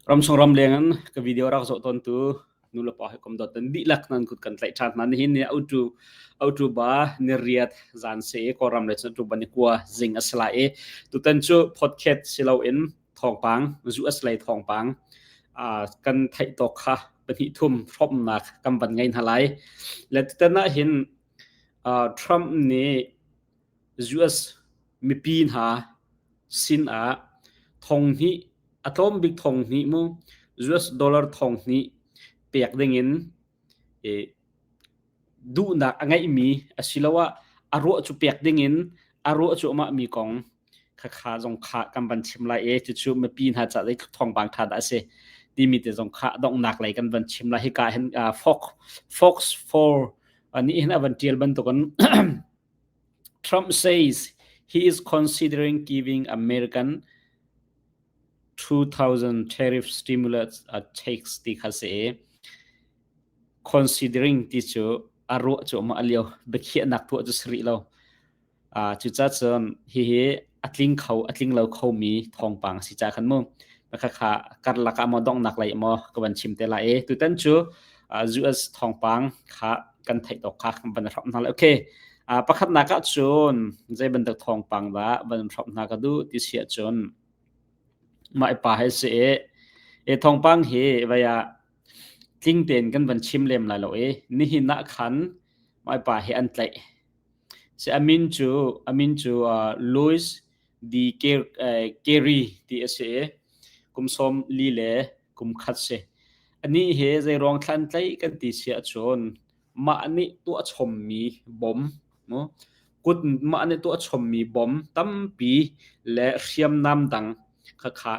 Ramsung ramleng in ka video rak zoh tawntu nulepa hawikom dawt nan dihlak nan kut kan tlaih ṭhan hna. Nihin ni autu autu ba niriat zan se Kawlram le cun atu ba nikua zing a si lai i tutan cu podcast si loin thawngpang US lei thawngpang kan theih tawk kha pahnih thum hrawmnak kan van ngei hna lai. Le tutan ah hin Trump nih US mipi hna sin ah thonghnih a tlawm bik thonghnih mu US dollar thonghnih pek ding in duhnak a ngeihmi asiloah a ruah cu pek ding in a ruah cuahmah mi kong khakha zong kha kan van chim lai i cucu mipi hna ca zei thawngpang ṭha dah a si timi te zong kha donghnak lei kan van chim lai. Hika hin Fox Fox 4 nih hin a van ṭial bantukin Trump says he is considering giving American 2000 tariff stimulus checks ti kha si i considering ti cu a ruah cuahmah a lio biakhiahnak tuah cu si rih lo. Cucaah cun hihi a tling kho a tling lo khomi thawngpang a si caah khan mu khakha karlak ah maw donghnak lei maw ka van chim te lai i tutan cu US thawngpang kha kan theih tawk kha kan van hrawmh hna lai. Okay. Pakhatnak ah cun zei bantuk thawngpang dah van hrawmh hna ka duh ti si ahcun mah pa he si i e thawngpang hi vai ah tling tein kan van chim lem lai lo i nihin ah khan mah pa hi an tlaih. Si a min cu a min cu Louis D. Carey ti a si i kum 40 le kum khat si. Anih hi zeiruang thla an tlaih kan ti si ahcun mah nih tuah chommi bom mu kut mah nih tuah chommi bom tampi le hriamnam dang khakha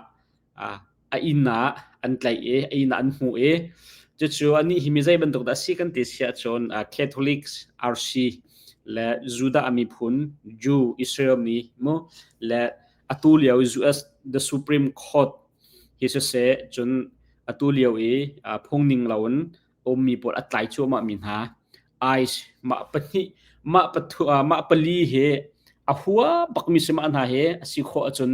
a inn ah an tlaih i a inn ah an hmuh i cucu anih hi mi zei bantuk dah a si kan ti si ahcun Catholic RC le Judah miphun Jew Israel mi mu le atu lio US the Supreme Court hi siseh cun atu lio i phungning loin ummi pawl a tlai cuahmah mi hna ICE mah pahnih mah pathu mah pali hi a hua bakmi si mah hna hi a si khawh ahcun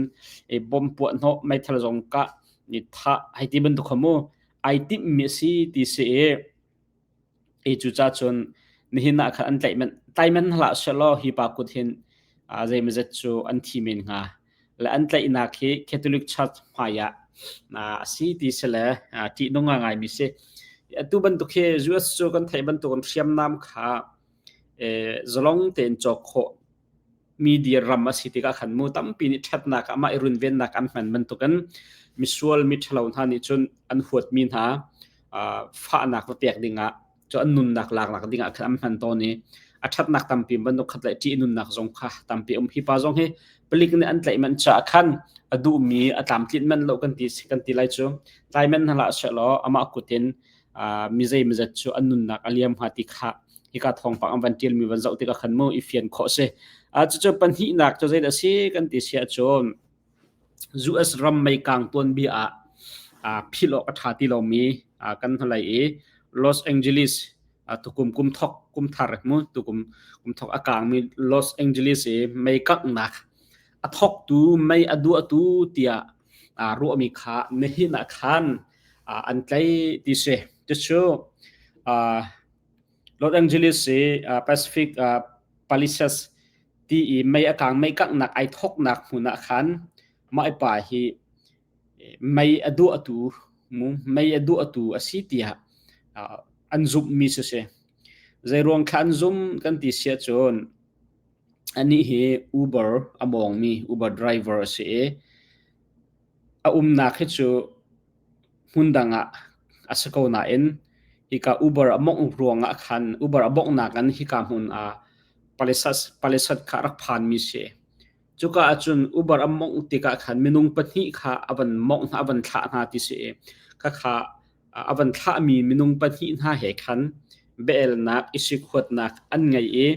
bom puah hnawh meithal zong kah ni thah hei ti bantuk kha mu ai timhmi a si ti si i e cu ca cun nihin ah khan an tlaih men tlai men hlah selaw hi pa kut hin zeimazet cu an thi men hnga le an tlaihnak hi Catholic Church hmai ah a si ti si le ṭihnung ngaimi si. Atu bantuk hi US cu kan theih bantuk in hriamnam kha zalong tein cawk khawh mi dir ram a si tikah khan mu tampi nih ṭhatnak ah mah i runvennak an hman bantukin misual mi ṭhalo hna nih cun an huatmi hna fahnak va pek dingah cu an nunnak laknak ding ah khan an hman tawn i a ṭhatnak tampi bantuk khat le ṭih nunnak zong kha tampi um hi pa zong hi palik nih an tlaih manh caah khan a duhmi a tlamtlinh manh lo kan ti kan ti lai cu tlai manh hna hlah sehlaw amah kut in mi zeimazet cu an nunnak a liam hnga ti kha hika thawngpang an van ṭialmi van zoh tikah khan mu i fian khawh si cucu pahnihnak cu zeidah a si kan ti si ahcun US ram meikang tuanbia ah philh awk a ṭha ti lomi kan hnulei i Los Angeles tukum kum thok kum thar mu tukum kum thok a kangmi Los Angeles i mei kanghnak a thoktu mei a duahtu tiah ruahmi kha nihin ah khan an tlaih ti si. Cucu Los Angeles i Pacific Palisades ti i mei a kang mei kanghnak ai thoknak hmun ah khan mah pa hi mei a duahtu mu mei a duahtu a si tiah an zumhmi si si. Zeiruang thla an zum kan ti si ahcun anih hi Uber a mawngmi Uber driver a si i a umnak hi cu hmundang ah a si ko nain hika Uber a mawngh ruangah khan Uber a bonghnak in hika hmun ah Palisade kha a rak phanmi si. Cuka ahcun Uber a mawngh tikah khan minung pahnih kha a van mawngh hna, a van thlah hna ti si i khakha a van thlahmi minung pahnih hna he khan biaelnak, i sikhuatnak an ngei i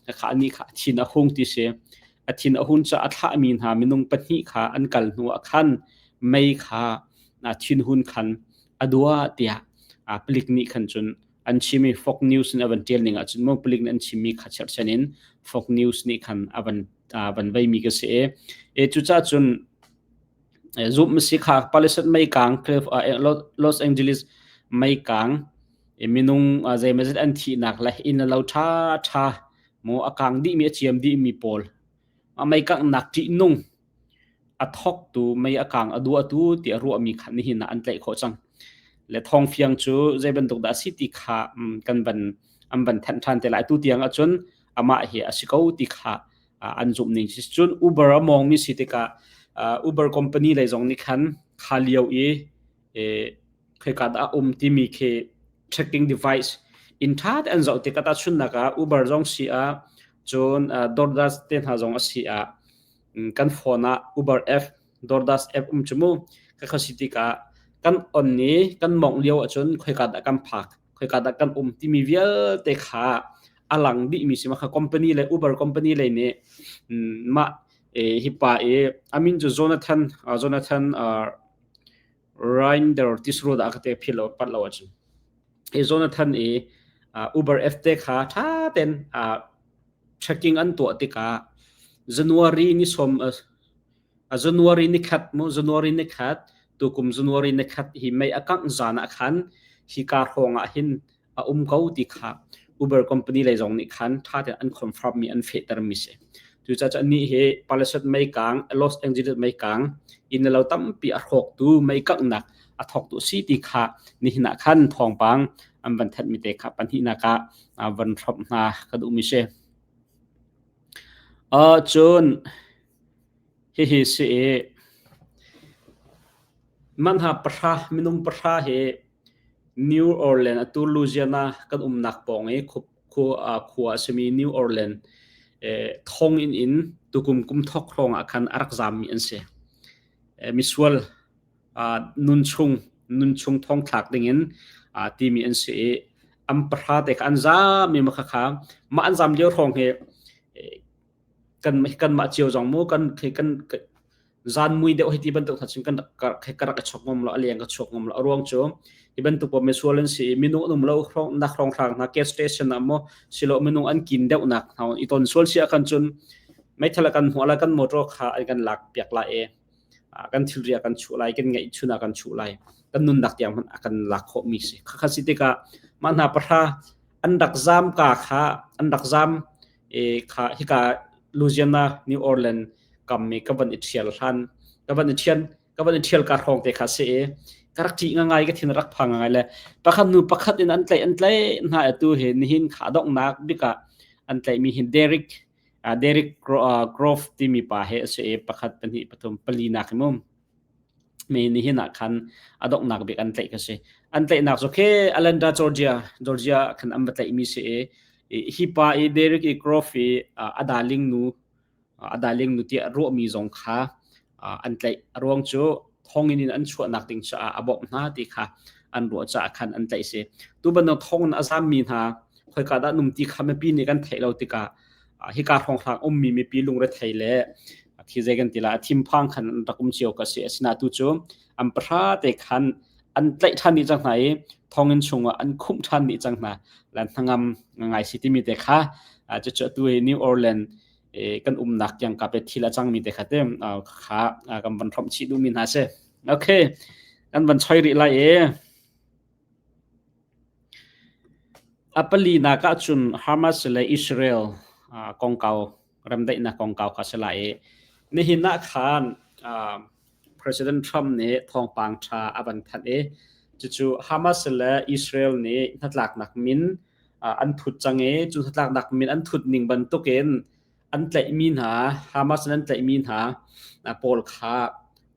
khakha anih kha a thin a hung ti si. A thin a hun caah a thlahmi hna minung pahnih kha an kal hnu ah khan mei kha thinhun khan a dua tiah palik nih khan cun an chim i Fox News in a van ṭial ning ahcun maw palik nih an chimmi kha cherhchan in Fox News nih khan a van van veimi ka si i e cucaah cun Zumh si kha Palisade meikang Los Angeles meikang minung zeimawzat an thihnak le inn le lo ṭhaṭha maw a kang dihmi a ciam dihmi pawl a meikanghnak ṭihnung a thawktu mei a kang a duahtu tiah ruahmi kha nihin ah an tlaih khawh cang. Le thawngfiang cu zei bantuk dah a si ti kha kan van an van thanh ṭhan te lai. Tu tiang ahcun amah hi a si ko ti kha an zumh ning si. Cun Uber a mawngmi si tikah Uber company lei zong nih khan kha lio i khoika dah a um timi khi tracking device in ṭha te an zoh tikah tahchunhnak ah Uber zong si ah cun DoorDash te hna zong a si ah kan phone ah Uber app DoorDash app um cu mu ka kha si tikah kan on i kan mongh lio ahcun khoika dah kan phak khoika dah kan um timi vialte kha a lang dihmi si kha company le Uber company lei nih mah hi pa i amin cu Jonathan Jonathan Rinder tisro dah ka te phil lo pat lo ahcun hi Jonathan i Uber app te kha tha ten tracking an tuah tikah January ni som January ni khat mu January ni khat tukum January ni khat hi mei a kangh zan ah khan hi ka hrawng ah hin a um ko ti kha Uber company lei zong nih khan ṭha tein an confirm mi an fehter mi si. Cucaah nih hi Palisade meikang, Los Angeles meikang, inn le lo tampi a hrawktu meikanghnak a thawktu si ti kha nihin ah khan thawngpang an van thanh mi te kha pahnihnak ah van hrawmh hna ka duh mi si. Cun hihi si i manha pahra minung pahra hi New Orleans atu Louisiana kan umnak pawng i khua a simi New Orleans thonginn in tukum kum thawk hrawng ah khan a rak zaammi an si. Misual nunchung nunchung thongthlak dingin timi an si i an pahra te kha an zaam i mah khakha mah an zaam lio hrawng hi kan kanmah cio zong mu kan kan zan mui deuh hei ti bantuk hna cun kan ka rak i chok ngam lo a leng ka chuak ngam lo a ruang cu hi bantuk pawl misual an si i minung an um lo nak hrawnghrang hna gas station ah maw silo minung an kin deuh nak hna i ton sual si ahkhan cun meithal kan hmuh la kan motor kha an kan lak piak la e kan thilri a kan chuh lai kan ngeih chun a kan chuh lai kan nunnak tiang hmanh a kan lak khawh mi si khakha si tikah mah hna pahra an rak zam ka kha an rak zam e kha hika Louisiana New Orleans kam mi ka van i ṭhial hlan ka van i ṭhian ka van i ṭhial ka hrawng te kha si i ka rak ṭih ngai ka thin rak phang ngai le pakhat nu pakhat in an tlaih an tlaih hna atu hi nihin kha donghnak bik ah an tlaih mi hi Derek Derek Grove timi pa he a si i pakhat pahnih pathum pali nak hi mu me nihin ah khan a donghnak bik an tlaih ka si an tlaihnak cu khi Atlanta Georgia Georgia khan an va tlaih mi si i hi pa i Derek Grove i a darling nu a darling nu tiah ruahmi zong kha an tlaih. A ruang cu thonginn in an chuahnak ding caah a bawmh hna ti kha an ruah caah khan an tlaih si. Tu bantuk thonginn a zammi hna khoika dah num ti kha mipi nih kan theih lo tikah hika hrawnghrang ummi mipi lungrethei le khi zei kan ti la thinphang khan an rak um cio ka si. Asinain tu cu an pahra te khan an tlaih ṭhan dih cang hna i thonginn chungah an khumh ṭhan dih cang hna. Lan hnangam ngai si timi te kha cucu atu hi New Orleans kan umnak tiang ka pe thil a cangmi te kha te kha kan van hrawmh chih duhmi hna si. Okay, kan van choi rih lai e. A palinak ahcun Hamas le Israel kongkau remdaihnak kongkau kha si lai i nihin ah khan President Trump nih thawngpang ṭha a van thanh i cucu Hamas le Israel nih hnatlaknak min an thut cang i cu hnatlaknak min an thut ning bantukin an tlaihmi hna Hamas in an tlaihmi hna pawl kha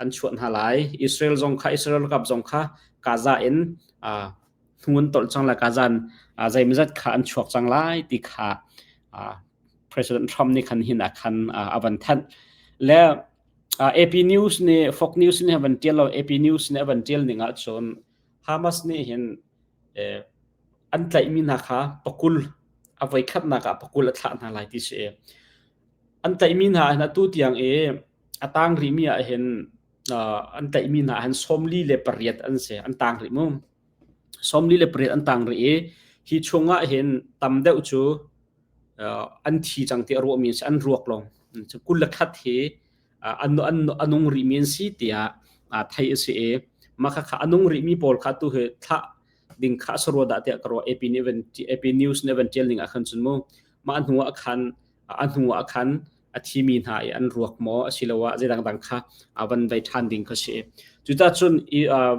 an chuah hna lai. Israel zong kha Israel ralkap zong kha Gaza in hnu an tolh cang lai Gaza in zeimawzat kha an chuak cang lai ti kha President Trump nih khan hin ah khan a van thanh. Le AP News nih Fox News nih a van ṭial lo AP News nih a van ṭial ning ahcun Hamas nih hin an tlaihmi hna kha pakul a voikhatnak ah pakul a thlah hna lai ti si. An tlaihmi hna hin atu tiang i a tang rihmi ah hin an tlaihmi hna hin 48 an si an tang rih mu. 48 an tang rih i hi chungah hin tam deuh cu an thi cang ti a ruahmi an si an ruak lawng. 21 hi an, an, a nung rihmi an si tiah. theih a si i mah khakha a nung rihmi pawl kha tu hi thlah ding kha a si rua dah tiah ka ruah. AP nih van AP News nih van ṭial ning ah khan cun mu mah hnu ah khan a hnu ah khan a thimi hna i an ruak maw asiloah zeidang dang kha a van vei ṭhan ding kha si. Cucacun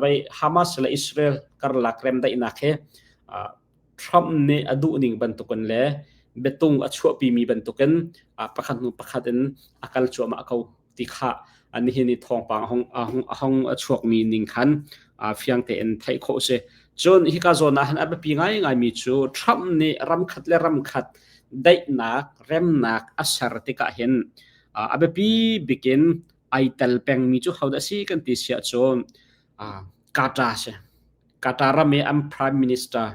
vai Hamas le Israel karlak remdaihnak he Trump nih a duh ning bantukin le biatung a chuahpimi bantukin pakhat hnu pakhat in a kal cuahmah ko ti kha nihin i thawngpang a hung a hung a chuakmi ning khan fiang tein theih khawh a si. Cun hika zawn ah hin a biapi ngaingaimi cu Trump nih ramkhat le ramkhat daihnak, remnak a ser tikah hin a biapi bikin ai tel pengmi cu hodah a si kan ti siah cun Qatar a si. Qatar ram i an prime minister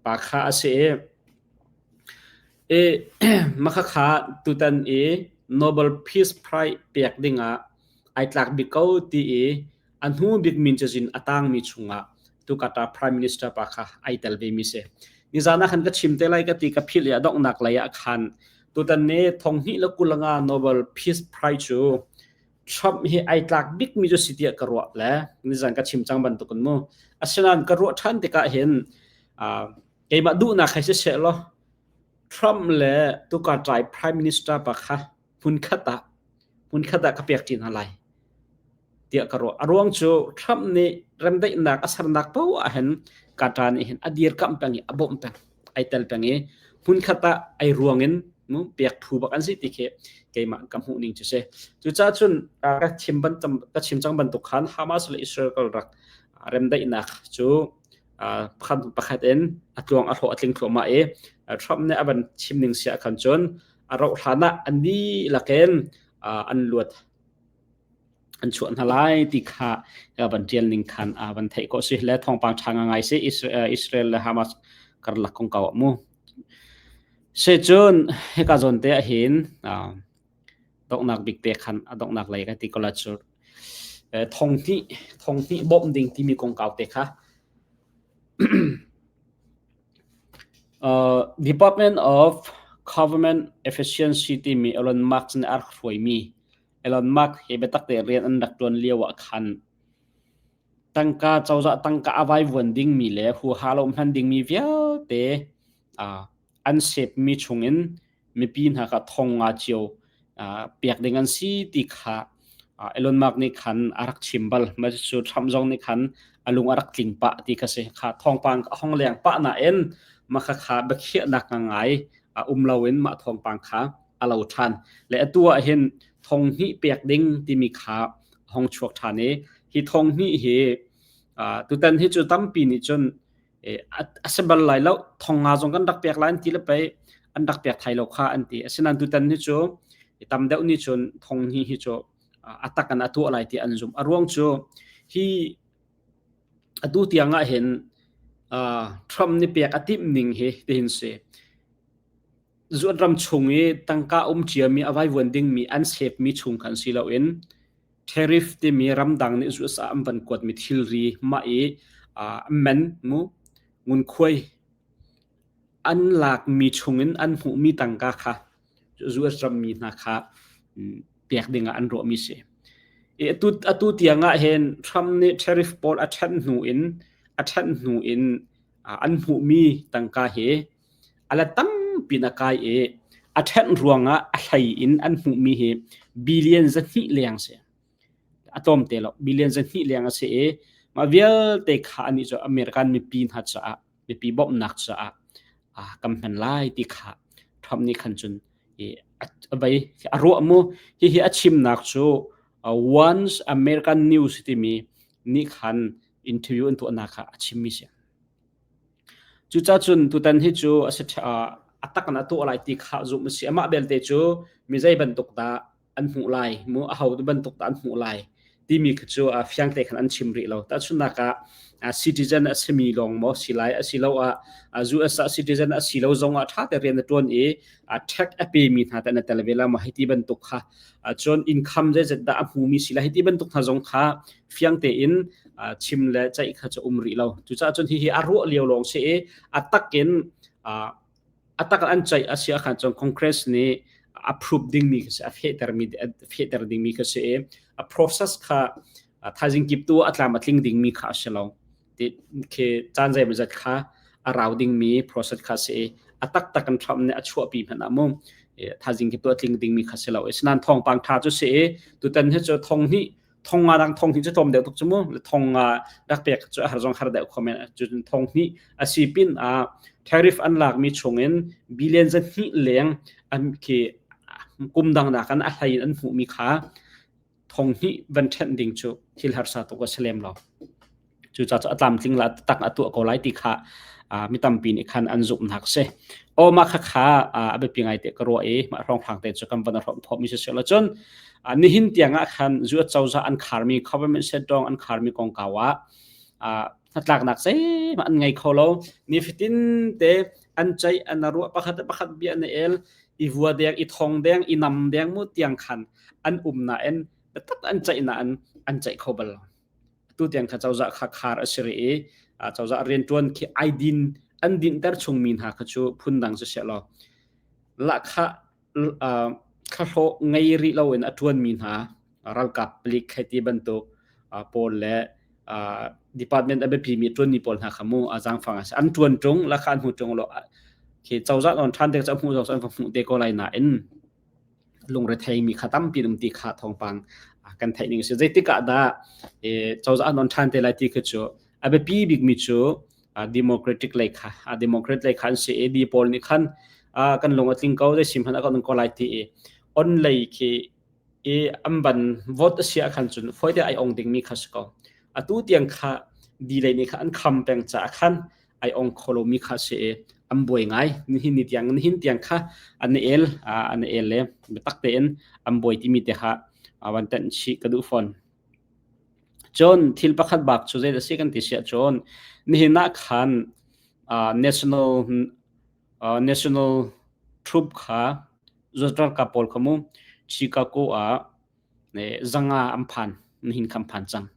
pa kha a si i i makhakha tutan i Nobel Peace Prize pek dingah ai tlak bik ko ti i a hnu bik min cazin a tangmi chungah tu Qatar Prime Minister pa kha ai tel ve mi si. Nizan ah khan ka chim te lai ka ti ka philh i a donghnak lei ah khan tutan ni thonghnih le kulanga Nobel Peace Prize cu Trump hi ai tlak bikmi cu si tiah ka ruah le nizan ka chim cang bantukin mu. Asinain ka ruah ṭhan tikah hin keimah duhnak hei siseh law Trump le tukartlai Prime Minister pa kha hmunkhat ah hmunkhat ah ka pek ṭi hna lai tiah ka ruah. A ruang cu Trump nih remdaihnak a sernak paoh ah hin Qatar nih hin a dirkamh peng i a bawmh peng. Ai tel peng i hmunkhat ah ai ruang in pek phu bak an si ti khi keimah ka hmuh ning cu si. Cucaah cun ka chim ka chim cang bantuk khan Hamas le Israel rak remdaihnak cu pakhat pakhat in a tluang a hlawh a tling thluahmah i Trump nih a van chim ning sia khan cun a rauh hlan ah an dihlak in an luat an chuah hna lai ti kha van ṭial ning khan van theih khawh si le thawngpang ṭha ngai si Israel le Hamas karlak kongkau ah mu. Se cun hika zawn te ah hin donghnak bik te khan a donghnak lei ka ti ko la cu thong hnih thong hnih bawmh ding timi kongkau te kha Department of Government Efficiency timi Elon Musk nih a rak hruaimi Elon Musk he biatak te rian an rak ṭuan lio ah khan tangka cozah tangka a vaivuan dingmi le huaha lo hman dingmi vialte an sepmi chungin mipi hna kha thong nga cio pek ding an si ti kha Elon Musk nih khan a rak chim bal. Mah cu Trump zong nih khan a lung a rak tling pah ti kha si. Kha thawngpang a hong leng pah nain mah kha kha biakhiahnak ngai a um loin mah thawngpang kha a lo ṭhan. Le atu ah hin thong hnih pek ding timi kha a hong chuak ṭhan i hi thong hnih hi tutan hi cu tampi nih cun a si bal lai lo thong nga zong kan rak pek lai an ti le pei an rak pek thai lo kha an ti asinain tutan hi cu tam deuh nih cun thong hnih hi cu a tak in a tuah lai ti an zumh a ruang cu hi atu tiang ah hin Trump nih pek a timh ning hi tihin si zuat ram chung i tangka um ciami a vaivuan dingmi an sepmi chung khan si loin tariff timi ramdang nih US ah an van kuatmi thilri mah i man mu ngunkhuai an lakmi chungin an hmuhmi tangka kha US rammi hna kha pek dingah an ruahmi si. I atu, atu tiang ah hin Trump nih tariff pawl a ṭhen hnu in a ṭhen hnu in an hmuhmi tangka hi a la tampi na kai i a ṭhenh ruangah a hlei in an hmuhmi hi billion 200 leng si. A tlawm te lo. Billion 200 leng a si i mah vialte kha anih cu American mipi hna caah mipi bawmhnak caah kan hman lai ti kha Trump nih khan cun a vei a ruah mu hihi a chimnak cu Once American News timi nih khan interview an tuahnak kha a chimmi si. Cucacun tutan hi cu a si a tak in a tuah lai ti kha zumh a si. Amah belte cu mi zei bantuk dah an hmuh lai mu aho bantuk dah an hmuh lai timi kha cu fiang te khan an chim rih lo. Tahchunhnak ah citizen a simi lawng maw si lai asiloah US ah citizen a si lo zong ah ṭha te rian a ṭuan i tax a pemi hna teh na tel ve la maw hei ti bantuk kha cun income zeizat dah a hmumi si lai hei ti bantuk hna zong kha fiang tein chim le ceih kha cu um rih lo. Cucaah cun hihi a ruah lio lawng si i a tak in a tak an ceih a si ahkhan cun Congress nih approve dingmi kha si a fehtermi a fehter dingmi kha si i a process kha. Thaizing kip tu a tlam a tling dingmi kha a si lo. Ti khi caan zeimawzat kha a rau dingmi process kha si i a taktak in Trump nih a chuahpi hmanh ah mu thaizing kip tu a tling dingmi kha si lo. Asinain thawngpang ṭha cu si i tutan hi cu thong hnih thong nga dang thong hnih cu tlawm deuh tuk cu mu thong nga rak pek cu a har zong har deuh kho men cu thong hnih a si pin ah tariff an lakmi chungin billion za hnih leng an khi kum dang nakin a hlei in an hmuhmi kha thong hnih van ṭhenh ding cu thil harsa tuk a si lem lo. Cucaah cu a tlamtling la tak a tuah ko lai ti kha mi tampi nih khan an zumhnak si. Aw mah kha kha a biapi ngai te ka ruah i mah hrawnghrang te cu kan van hrawm khawhmi si lo cun nihin tiang ah khan US cozah an kharmi government shutdown an kharmi kongkau ah hnatlaknak zeihmanh an ngei kho lo. Nifatin te an ceih an ruah pakhat pakhat bia an el i vua deng i thong deng i nam deng mu tiang khan an um nain biatak an ceih nain an ceih kho bal lo. Atu tiang kha cozah kha khar a si rih i cozah rianṭuan khi ai din an dinhter chungmi hna kha cu phundang si seh law lahkhah thlahlawh ngei rih loin a ṭuanmi hna ralkap palik hei ti bantuk pawl le department a biapimi ṭuanmi pawl hna kha mu a zaangfang a si. An ṭuan ṭung lahkhah an hmu ṭung lo khi cozah nawn ṭhan te cu a hmuh zong cu an va hmuh te ko lai nain lungretheimi kha tampi um ti kha thawngpang kan theih ning si. Zeitik ah dah cozah an on ṭhan te lai ti khi cu a biapi bikmi cu democratic lei kha democrat lei kha an si i di pawl nih khan kan lung a tling ko zei sim hmanh a kan ko lai ti i on lei khi i an ban vote a si ah khan cun foi te ai ong dingmi kha si ko. Atu tiang kha di lei nih kha an kham peng caah khan ai ong kho lomi kha si i an buai ngai. Nihin ni tiang nihin tiang kha an i el an i el le biatak tein an buai timi te kha van tenh chih ka duh fawn. Cun thil pakhat bak cu zei a si kan ti siah cun nihin ah khan national national troop kha ralkap pawl kha mu Chicago ah zanga an phan nihin khan phan cang.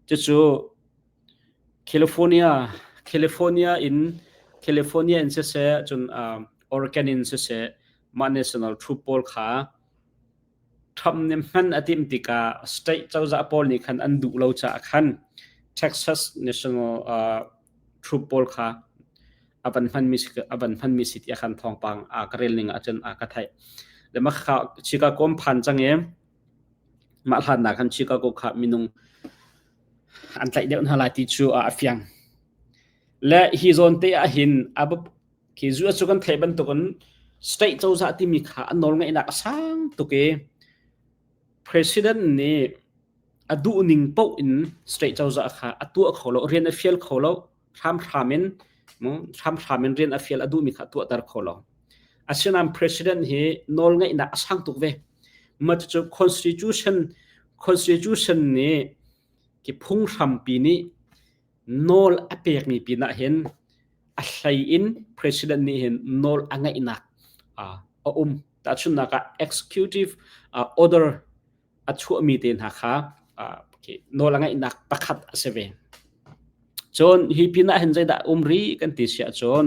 Cucu California California in California in siseh cun Oregon in siseh mah national troop pawl kha Trump nih hman a timh tikah state cozah pawl nih khan an duh lo caah khan Texas national troop pawl kha a van hmanmi a van hmanmi si tiah khan thawngpang a ka rel ning ahcun a ka theih. Le mah kha Chicago an phan cang i mah hlannak khan Chicago kha minung an tlaih deuh hna lai ti cu a fiang. Le hi zawn te ah hin a khi US cu kan theih bantukin state cozah timi kha an nawlngeihnak a sang tuk i president nih a duh ning paoh in state cozah kha a tuah kho lo, rian a fial kho lo, hramhram in hramhram in rian a fial a duhmi kha a tuahter kho lo. Asinain president hi nawlngeihnak a sang tuk ve. Mah cucu constitution constitution nih ki phunghrampi nih nawl a pekmi pinah hin a hlei in president nih hin nawl a ngeihnak a um. Tahchunhnak ah executive order a chuahmi te hna kha nawl a ngeihnak pakhat a si ve. Cun hi pinah hin zeidah um rih kan ti si ahcun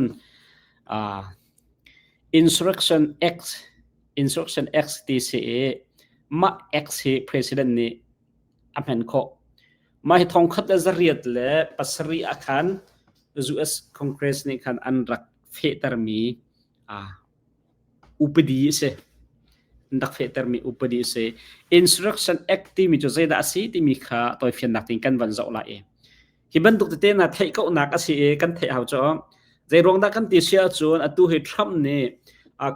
Insurrection Act Insurrection Act ti si i mah Act hi president nih a hman khawh. Mah hi thongkhat le zariat le pasarih ah khan US Congress nih khan an rak fehtermi upadi a si. An rak fehtermi upadi a si. Insurrection Act timi cu zeidah a si timi kha tawifiannak ding kan van zoh lai i hi bantuk tete hna theih kohnak a si i kan theih hau cu zeiruang dah kan ti si ahcun atu hi Trump nih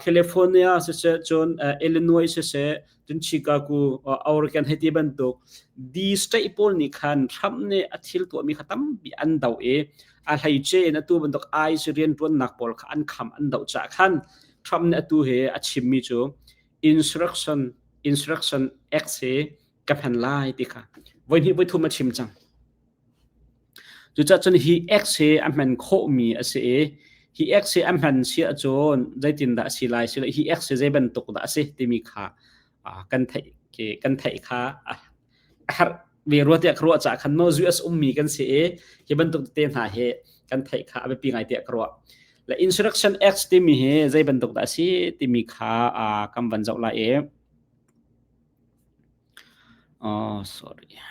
California siseh cun Illinois siseh cun Chicago Oregon hei ti bantuk D state pawl nih khan Trump nih a thil tuahmi kha tampi an doh i a hleice in atu bantuk ICE rianṭuannak pawl kha an kham an doh caah khan Trump nih atu hi a chimmi cu insurrection insurrection act hi ka hman lai ti kha voihnih voithum a chim cang. Cucaah cun hi X hi a hman khawhmi a si i hi X hi a hman si ahcun zeitindah a si lai sile hi X hi zei bantuk dah a si timi kha kan theih kan theih kha a herh ve rua tiah ka ruah caah khan maw US ummi kan si i hi bantuk te hna hi kan theih kha a biapi ngai tiah ka ruah. Le Insurrection X timi hi zei bantuk dah a si timi kha kan van zoh lai i Oh, sorry.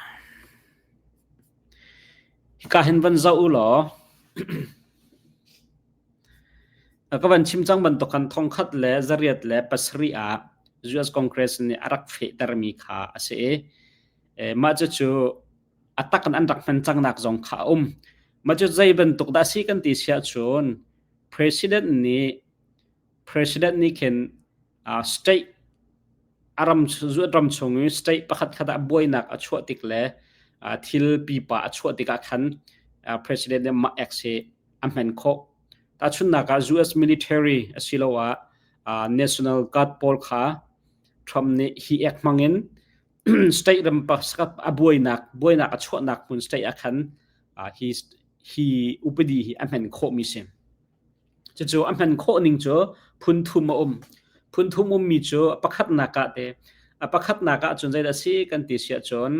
Hika hin van zoh u law ka van chim cang bantuk khan 1807 ah US Congress nih a rak fehtermi kha a si i mah cucu a tak in an rak hman cangnak zong kha a um. Mah cu zei bantuk dah si kan ti siah cun President nih President nih khin state a ram ram chung i state pakhat khat ah buainak a chuah tik le thil pipa a chuah tikah khan President nih mah acts hi a hman khawh. Tahchunhnak ah US military asiloah National Guard pawl kha Trump nih hi act hmang in state ram pakhat a buainak buainak a chuahnak hmun state ah khan hi hi upadi hi a hman khawhmi si. Cucu a hman khawh ning cu phun thum a um. Phun thum ummi cu pakhatnak ah te a pakhatnak ah cun zeidah a si kan ti si ahcun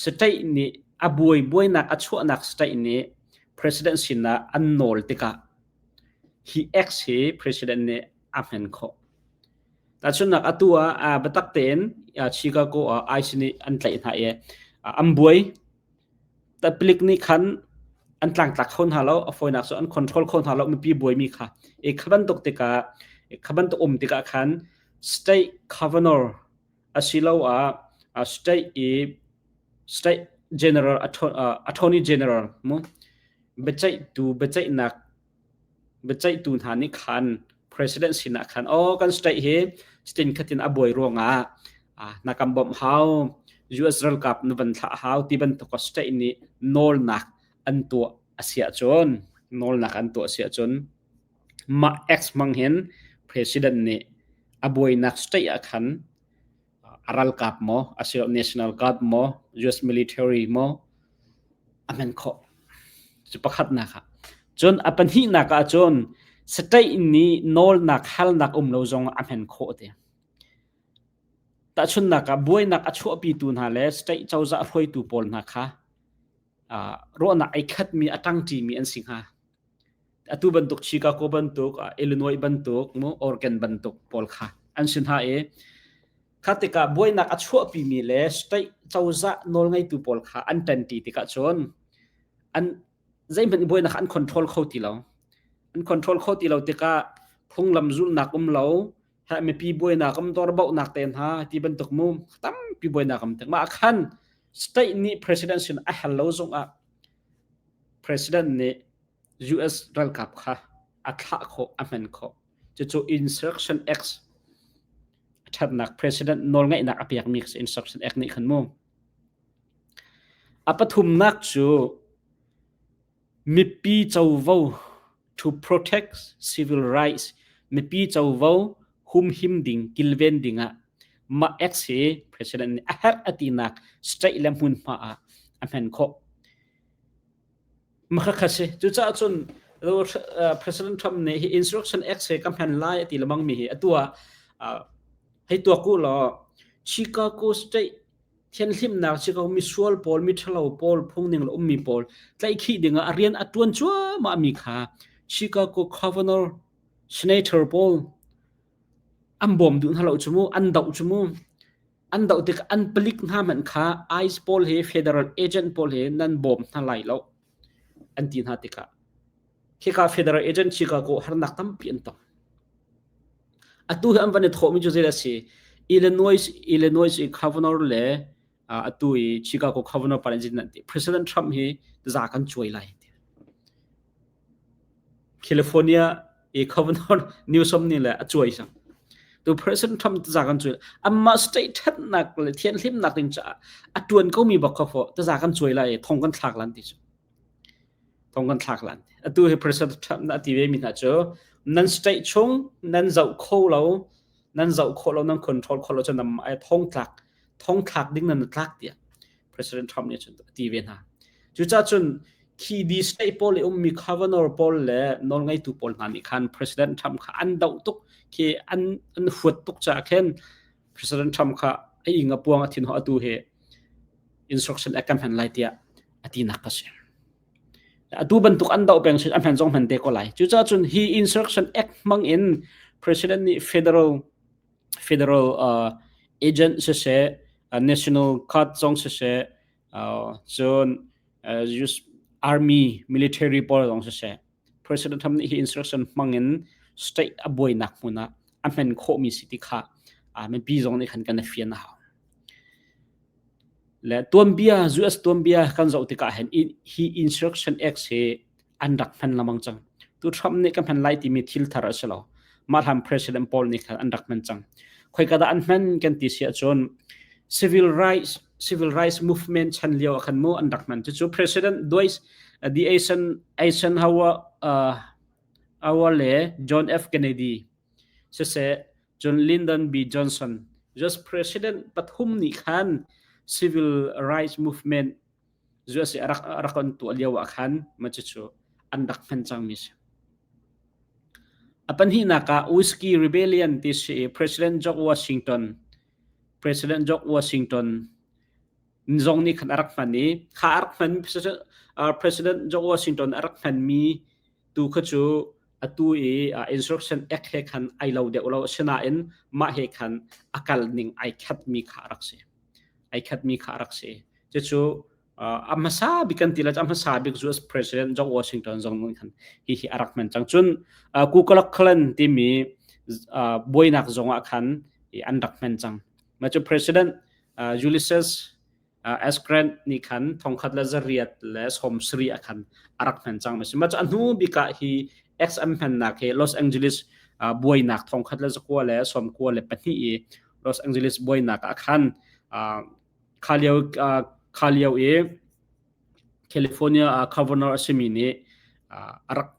state nih a buai buainak a chuahnak state nih president sinah an nawl tikah hi acts hi president nih a hman khawh. Tahchunhnak atu ah biatak tein Chicago ah ICE nih an tlaih hna i an buai. Palik nih khan an tlangtlak kho hna lo, a fawinak cu an control kho hna lo mipi buaimi kha. I kha bantuk tikah kha bantuk um tikah khan state governor asiloah state i state general attorney general mu biaceihtu biaceihnak biaceihtu hna nih khan president sinah khan aw kan state hi cutin khatin a buai ruangah na kan bawmh hau US ralkap na van thlah hau ti bantuk state nih nawlnak an tuah a si ahcun nawlnak an tuah a si ahcun mah X hmang hin president nih a buainak state ah khan a ralkap maw asiloah national guard maw US military maw a hman khawh cu pakhatnak ah cun a pahnihnak ah cun state nih nawlnak halnak um lo zong a hman khawh te tahchunnak ah buainak a chuahpitu hna le state cozah hruaitu pawl hna kha ruahnak ai khatmi a ṭangṭimi an si hnga atu bantuk Chicago bantuk Illinois bantuk mu Oregon bantuk pawl kha an si hna i kha tikah buainak a chuahpimi le state cozah nawlngeitu pawl kha an ṭanṭi tikah cun an zeihmanh buainak kha an control kho ti lo an control kho ti lo tikah phunglam zulhnak um lo mipi buainak um dawr bauhnak te hna ti bantuk mu tampi buainak um tik mah khan state nih president sin a hal lo zongah President nih US ralkap kha a thlah khawh, a hman khawh. Cucu Insurrection Act a ṭhatnak President nawlngeihnak a pekmi khi Insurrection Act nih khan mu. A pathumnak cu mipi covo to protect civil rights mipi covo humhim ding kilven ding ah mah Act hi President nih a herh a tinak state le hmunhma ah a hman khawh. Makhakha si. Cucaah cun President Trump nih hi Insurrection Act he ka hman lai a ti lemang mi hi atu ah hei tuak u law Chicago State thianhlimnak Chicago misual pawl miṭhalo pawl phungning le ummi pawl tlaihkhih dingah a rian a ṭuan cuahmah mi kha Chicago Governor Senator pawl an bawm duh hna lo cu mu an doh cu mu an doh tik an palik hna hmanh kha ICE pawl he federal agent pawl he nan bawm hna lai lo an ti hna tikah khika federal agent Chicago harnak tampi an tong atu hi an van i thawhmi cu zei a si Illinois Illinois i governor le atu i Chicago governor pa nih an ti President Trump hi za kan cuai lai California i governor Newsom nih le a cuai cang. Tu President Trump taza kan cuai. Amah state thatnak le thianhlimnak ding caah a tuan ko mi bak kha fo taza kan cuai lai i thong kan thlak lan ti cu. Thong kan thlak lan. Atu hi President Trump na ti ve mi hna cu nan state chung nan zoh kho lo nan zoh kho lo nan control kho lo cu nam ai thong tlak thong thlak ding nan tlak tiah President Trump nih cun a ti ve hna. Cucaah cun khi di state pawl i ummi governor pawl le nawlngeitu pawl hna nih khan President Trump kha an doh tuk khi an an huat tuk caah khin President Trump kha a ing a puang a thin ho atu hi instruction a kan hman lai tiah a tinak ka si. Atu bantuk an doh peng sin a hman zong hman te ko lai. Cucaah cun hi Insurrection Act hmang in President nih federal federal agent siseh, national guard zong siseh, cun US. Army military pawl zong siseh President Trump nih hi insurrection hmang in state a buainak hmun ah a hman khawhmi si ti kha mipi zong nih khan kan i fian a hau. Le tuanbia US tuanbia kan zoh tikah hin hi insurrection acts hi an rak hman lengmang cang. Tu Trump nih ka hman lai timi thil thar a si lo. Mah hlan President Paul nih khan an rak hman cang. Khoika dah an hman kan ti si ahcun civil rights civil rights movement chan lio ah khan mu an rak hman. Cucu President Dwight D. Eisenhower uh, Our le John F. Kennedy siseh cun Lyndon B. Johnson just president pathum nih khan civil rights movement US i a rak a rak an tuah lio ah khan mah cucu an rak hman cangmi si. A pahnihnak ah Whiskey Rebellion ti si i President George Washington President George Washington zong nih khan a rak hman i kha a rak hman President George Washington a rak hmanmi tu kha cu atu i Insurrection Act he khan ai lo deuh lo asinain mah he khan a kal ning ai khatmi kha a rak si. Ai khatmi kha a rak si. Cucu a hmasa bik kan ti la a hmasa bik US President George Washington zong nih khan hi hi a rak hman cang. Cun Ku Klux Klan timi buainak zong ah khan an rak hman cang. Mah cu President Ulysses S. Grant nih khan thongkhat le 1870 ah khan a rak hman cang. Mah cu a hnu bik ah hi X an hmannak hi Los Angeles buainak 1992 i Los Angeles buainak ah khan Kha lio, kha lio i California governor a simi nih a rak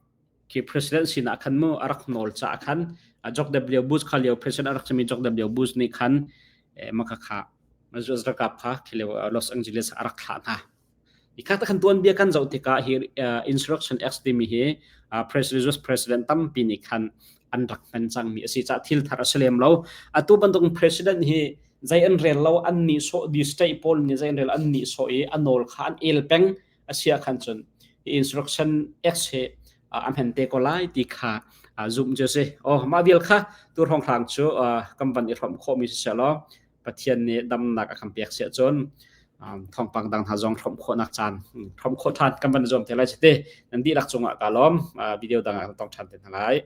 khi president sinah khan mu a rak nawl caah khan George W. Bush kha lio president a rak simi George W. Bush nih khan maka kha US ralkap kha khi lio Los Angeles a rak thlah hna. Ikhat kan tuanbia kan zoh tikah hi Insurrection Acts timi hi president US president tampi nih khan an rak hman cangmi a si caah thil thar a si lem lo. Atu bantuk president hi zei an rel lo an nih sawh di state pawl nih zei an rel an nih sawh i a nawl kha an el peng a sia khan cun Insurrection Acts hi a hman te ko lai ti kha zumh cu si. Oh mah vial kha tu hrawnghrang cu kan van i hrawmh khawhmi si seh law Pathian nih damnak a kan pek si ahcun thawngpang dang hna zong hrawmh khawhnak caan hrawmh khawh ṭhan kan van zuam te lai te nan dihlak cungah ka lawm video dang ah tong ṭhan te hna lai.